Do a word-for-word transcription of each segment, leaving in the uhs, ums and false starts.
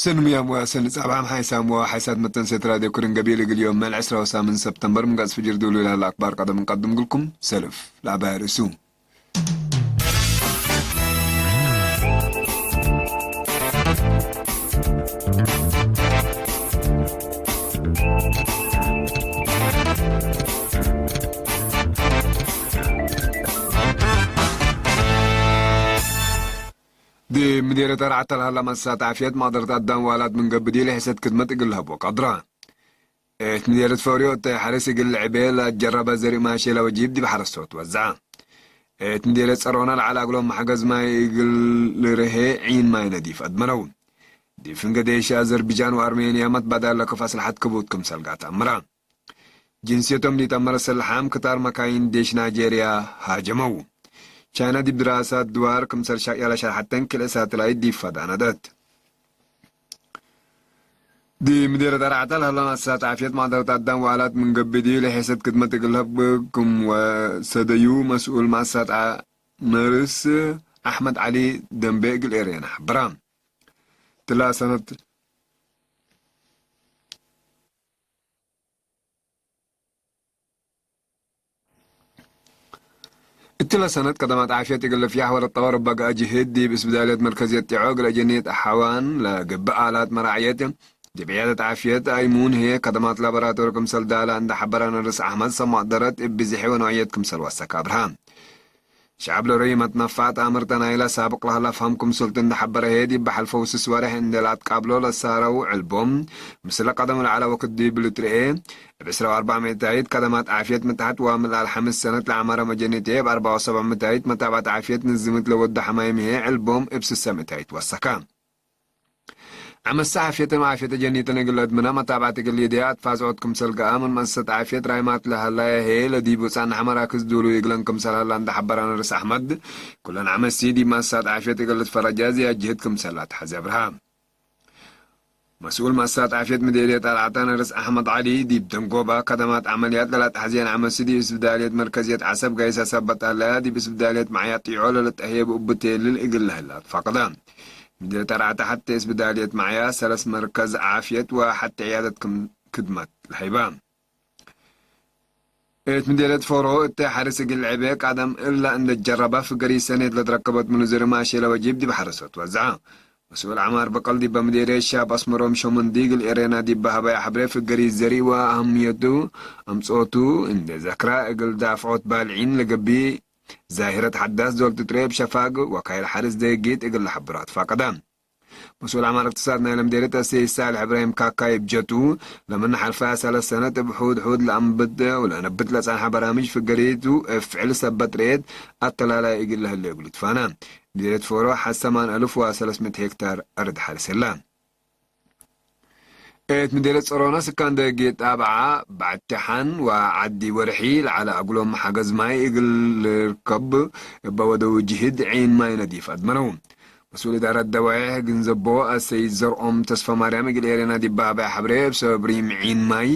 ሰኒ ሙያም ወሰኒ ጻብዓም ሓይሳም ወሓይሳት መተንሴት ራድዮ ኩርን ገቢል እግል ዮም መል ዕስራ ወሳምን ሰብተምበር ምን ገጽ ፍጅር ዱሉ ለህለ አክባር ቀደም እንቀድም ግልኩም። ሰልፍ ለአባይ ርእሱ። ዲብ ምዴርየት አርዓተ ለሀላ መሳት ዓፍየት ማቅደረት አዳም ወአላት ምን ገብእ ዲለ ሕሰት ክድመት እግል ለሀቦ ቀድረ። እት ምዴርየት ፎርዮ እተ ሐርስ እግል ልዕቤ ለአጀረበ ዘርእ ማሼ ለወጂብ ዲብ ሐረስቶት ወዘዐ። እት ምዴርየት ጸሮነ ለዐለ እግሎም መሐገዝ ማይ እግል ልርሄ ዒን ማይ ነዲፍ አድመነው። ዲብ ፍንገ ዴሽ አዘርቢጃን ወአርሜንያ መትባዳል ለክፍ አስለሐት ክቡት ክምሰል ጋት አምረ። ጅንስየቶም ሊጠመረ ሰልሓም ክታር መካይን ዴሽ ናይጄርያ ሃጀመው። ቻይና ዲብ ድራሳት ድዋር ክምሰል ሻቅያ ለሸርሐተን ክልኤ ሳተላይት ዲብ ፈዳነደት። ዲብ ምዴርየት አርዓተ ለሀላ መሳት ዓፍየት ማቅደረት አዳም ወአላት ምን ገብእ ዲለ ሕሰት ክድመት እግል ለሀብ ክም ወሰደዩ መስኡል መሳት ዓ-፣ ነርስ አሕመድ ዐሊ ደንቤ እግል ኤሬና ሐበረ። ትላ ሰነት እትለ ሰነት ከደማት ዓፍየት እግል ልፍያሕ ወለጠወር እበ ገአ ጅህድ ዲብ እስብዳልየት መርከዝየት ጢዖ እግል አጀንየት አሐዋን ለገብእ አላት መራዕየት ዲብ ዕያደት ዓፍየት አይሙን ህዬ ከደማት ላቦራቶሪ ክምሰል ዳለ እንደ ሐበረ ነርስ አሕመድ ሰማቅ ደረት እብ ብዝሒ ወኖዕየት ክምሰል ወሰክ አብርሃ። ሸዐብ ለርሂመት ነፋጥ አምርተ ናይለ ሳብቅ ለህለ ፈም ክምሰልቱ እንደ ሐበረ ህዬ፣ ዲብ በሐልፈው ስስ ወሬሕ እንዴ ለአትቃብሎ ለሳረው ዕልቦም፣ ምስለ ቀደም ለዐለ ወክድ ዲብ ልትርኤ፣ እብ ዕስራ ወአርበዕ ምእታይት ከደማት ዓፍየት ምትሐት ወምልአል ሐምስ ሰነት ለዐመረ መጀኒት ህዬ፣ እብ አርበዕ ወሰብዕ ምእታይት መታብዐት ዓፍየት ንዝምት ለወዱ ሐማይም ህዬ፣ ዕልቦም እብ ስሰ ምእታይት ወሰከ። ዐመሰ ዓፍየትን ወዓፍየተ ጀኒትን እግል ለአድምነ መታብዐት እግል ሊድየ አትፋዝዖት ክምሰል ገአ ምን መአሰሰት ዓፍየት ራይማት ለሀላየ ህዬ፣ ለዲብ ውጻእነ ሐመ ራክዝ ዱሉይ እግለን ክምሰል ሀላ እንደ ሐበረ ነርስ አሕመድ፣ ኩለን ዐመሲ ዲብ መአሰሳት ዓፍየት እግል ልትፈረጃ ዝያድ ጅህድ ክምሰል ለአትሐዜ አብርሃ። መስኡል መአሰሳት ዓፍየት ምዴርየት አርዓተ ነርስ አሕመድ ዐሊ፣ ዲብ ደንጎባ ከደማት ዐመልያት ለለአትሐዜን ዐመሲ ዲብ እስብዳልየት መርከዝየት ዐሰብ ጋይሰ ሰበት ሀለያ፣ ዲብ እስብዳልየት መዕያ ጢዖ ለልትአህየብ እቡ ቴልል እግል ለህለ አትፋቅደ። ምድር ተርዓተ ሐቴ እስብዳልየት መዕያ ሰለስ መርከዝ ዓፍየት ወሐቴ ዕያደት ክም-፣ ክድመት ለሀይበ። እት ምዴርየት ፎሮ እተ ሐርስ እግል ልዕቤ ቀደም እለ እንደ ጀረበ ፍገሪ ሰኔት ለትረከበት ምኑ ዘሪ ማሼ ለወጂብ ዲብ ሐረሰት ወዘዐ። መስኡል ዐማር በቀል ዲበ ምዴርየት ሻብ አስመሮም ሾመንዲ እግል ኤሬና ዲበ ሀበየ ሐብሬ ፍገሪ ዘሪ ወአህምየቱ አምጽኦቱ እንደ ዘክረ እግል ዳፍዖት ባልዒን ለገብእ ዛሂረት ሐዳስ ዶል ትጥሬ እብ ሸፋግ ወካይል ሐርስ ደጊት እግል ለሐብሮ አትፋቀደ። መስኡል ዐማር እቅትሳድ ናይለ ምዴርየት አሰይድ ሳልሕ እብራሂም ካካይ እብ ጀቱ፣ ለምን ሐልፈያ ሰለስ ሰነት እብ ሑድ ሑድ ለአንብት ወለአነብት ለጸንሐ በራምጅ ፍገሪቱ እብ ፍዕል ሰበት ርኤት አተላላይ እግል ለህሌ እግሉ ትፋነ። ምዴርየት ፎሮ ሐሰማን አልፍ ወሰለስ ምእት ሄክታር አርድ ሐርስ ህለ። እት ምዴርየት ጸሮነ ስካን ደጌ ጣብዓ፣ ባዕትሓን ወዓዲ ወርሒ ለዐለ እግሎም ሐገዝ ማይ እግል ልርከብ እበ ወደው ጅህድ ዒን ማይ ነዲፍ አድመነው። መስኡል እዳረት ደዋዬሕ ግንዘቦ አሰይድ ዘርኦም ተስፈማርያም እግል ኤሬና ዲብ ሀበያ ሐብሬ፣ እብ ሰበብ ሪም ዒን ማይ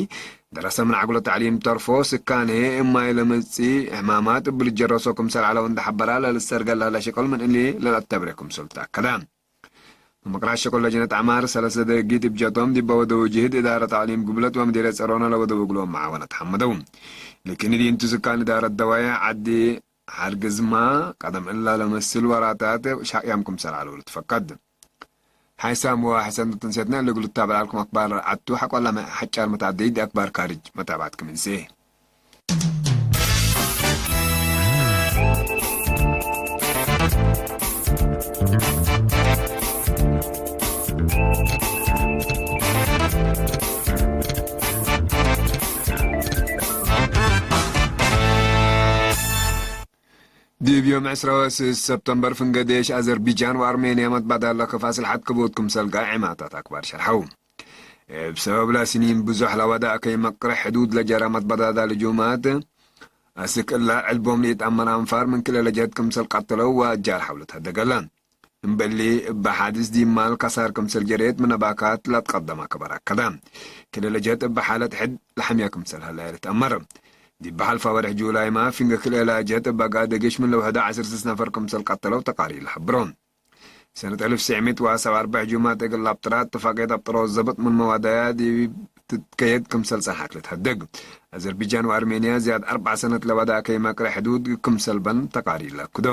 ደረሰ ምን ዐግሎ ተዕሊም ተርፎ፣ ስካን ህዬ እብ ማይ ለመጽእ ሕማማት እብ ልጀረሶ ክምሰል ዐለው እንደ ሐበራ ለልትሰርገል ለህለ ሸቅል ምን እሊ ለልአተብሬ ክምሰል ተአከደ። መምቅራት ሸቅል ለጅነት ዐማር ሰለሰ ደጊት እብ ጀቶም ዲበ ወደው ጅህድ እዳረት ተዕሊም ግብለት ወምዴርየት ጸሮነ ለወደው እግሎም መዓወነት ሐመደው። ላኪን እዲንቱ ስካን እዳረት ደዋዬሕ ዓዲ ሐርግዝማ ቀደም እላ ለመስል ወራታት ሻቅያም ክምሰል ዐለው ልትፈቀድ። ሓይሳም ወሐሰን ተንሴትነ እሊ እግል ልታበል ዐልኩም አክባር ዐቱ ሐቆ ለመ ሐጫር መትዐደይት አክባር ካርጅ መታብዐት ክም እንሴ። ዲብ ዮም ዕስራ ወስስ ሰብተምበር፣ ፍንገዴሽ አዘርቢጃን ወአርሜንያ መትባዳል ለከፍ አስልሐት ክቡት ክምሰል ጋዕማታት አክባር ሸርሐው። እብ ሰበብ ለስኒን ብዙሕ ለወደአ ከይመቅርሕ ሕዱድ ለጀረ መትበዳዳል ህጁማት፣ አስክ እለ ዕልቦም ለኢተአመነ አንፋር ምን ክልኤ ለጀህት ክምሰል ቀተለው ወአጃር ሐውለት ሀደገለ። እምበሊ እበ ሓድስ ዲብ ማል ከሳር ክምሰል ጀሬት ምን አባካት ለአትቀደመ ከበር አከደ። ክልኤ ለጀህት እበ ሓለት ሕድ ለሐምየ ክምሰል ሀለየ ልትአመር። ዲብ ሐልፈ ወርሕ ጁላይመ፣ ፍንጌ ክልኤ ለጀህት እበ ጋር ደጌሽ ምን ለውሕደ ዐስር ስስ ነፈር ክምሰል ቀተለው ተቃሪር ለሐብሮ። ሰነት አልፍ ትሰዕ ምእት ወሰብዓ ወአርበዕ ህጁማት እግል ለአብጥራ እትፋቅየት አብጥሮ ዘብጥ ምን መዋዳያ ዲብ ትትከየድ ክምሰል ጸንሐት ልትሀደግ። አዘርቢጃን ወአርሜንያ ዝያድ አርበዕ ሰነት ለበዳ ከይ መቅረ ሕዱድ ክምሰል በን ተቃሪር ለአክዶ።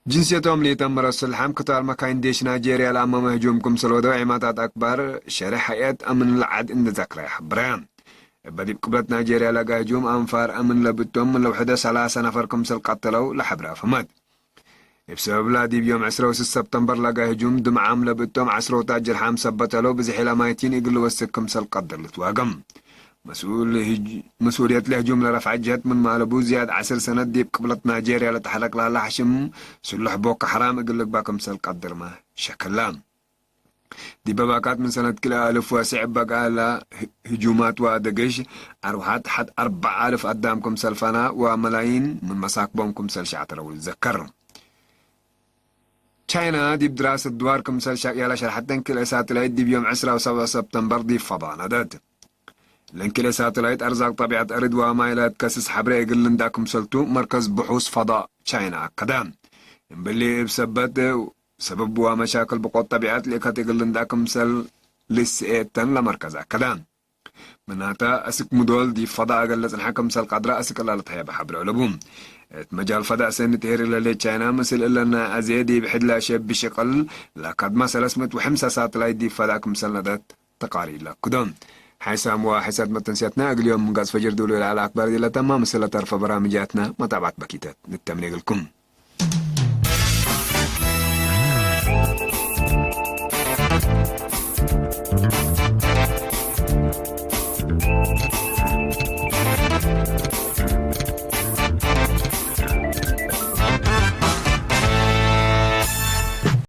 ጅንስየቶም ለኢተመረሱ ለሐም ክታር መካይን ዴሽ ናይጄርያ ለአመመ ህጁም ክምሰል ወደው ዒማታት አክባር ሸሬሕ ሀይአት አምን ለዐድ እንዴ ዘክረ ሐብረ። እበ ዲብ ቅብለት ናይጄርያ ለጋ ህጁም አንፋር አምን ለብቶም ምን ለውሕደ ሰላሰ ነፈር ክምሰል ቀተለው ለሐብረ አፍህመት። እብ ሰበብላ ዲብ ዮም ዕስረ ወስስ ሰብተምበር ለጋ ህጁም ድምዓም ለብቶም ዐስረውታት ጅርሓም ሰበት ዐለው ብዝሕ ለማይቲን እግል ልወስክ ክምሰል ቀድር ልትዋገም። መስኡል ህጅ-፣ መስኡልየት ለህጁም ለረፍዐ ጀህት ምንመ አለቡ ዝያድ ዐስር ሰነት ዲብ ቅብለት ናይጄርያ ለተሐረክ ለሀለ ሐሽም ስሉሕ ቦኮ ሐራም እግል ልግበእ ክምሰል ቀድርመ ሸክላ። ዲብ ባካት ምን ሰነት ክልኤ አልፍ ወስዕ በግአ ለህጁማት ወአደግሽ አርወሐት ሐድ አርበዕ አልፍ አዳም ክምሰል ፈና ወመላይን ምን መሳክቦም ክምሰል ሸዕተረው ልዘከር። ቻይና ዲብ ድራሰት ድዋር ክምሰል ሸቅየ ለሸርሐተን ክልኤ ሳትላይት ዲብ ዮም ዕስራ ወሰብዕ ሰብተምበር ዲብ ፈዳ ነደት። እለን ክልኤ ሳትላይት አርዛቅ ጠቢዐት አርድ ወማይ ለትከስስ ሐብሬ እግል ልንዳ ክምሰልቱ መርከዝ ብሑስ ፈዳ ቻይና አከደ። እምብሊ እብ ሰበት ሰበብ ወመሻክል ብቆት ጠቢዐት ልእከት እግል ልንዳ ክምሰል ልስኤተን ለመርከዝ አከደ። ምናተ፣ አስክ ምዶል ዲብ ፈዳ እግል ለጽንሐ ክምሰል ቀድረ አስክ እለ ለተሀየበ ሐብሬ አለቡ። እት መጃል ፈዳ ሰኒ ትሄሪ ለህሌት ቻይና፣ ምስል እለ ናይ አዜ ዲብ ሕድ ለአሸቢ ሽቅል ለከድመ ሰለስ ምእት ወሐምሳ ሳትላይት ዲብ ፈዳ ክምሰል ነደት ተቃሪር ለአክዶ። ሓይሳም ወሓይሳት መተንስያትና እግል ዮም ምን ጋዝ ፈጅር ዶሉ ለዐለ አክባር ዲብ ለተማ፣ ምስል ለተርፈ በራምጃትና መታብዐት በኪተት ንተምኔ እግልኩም።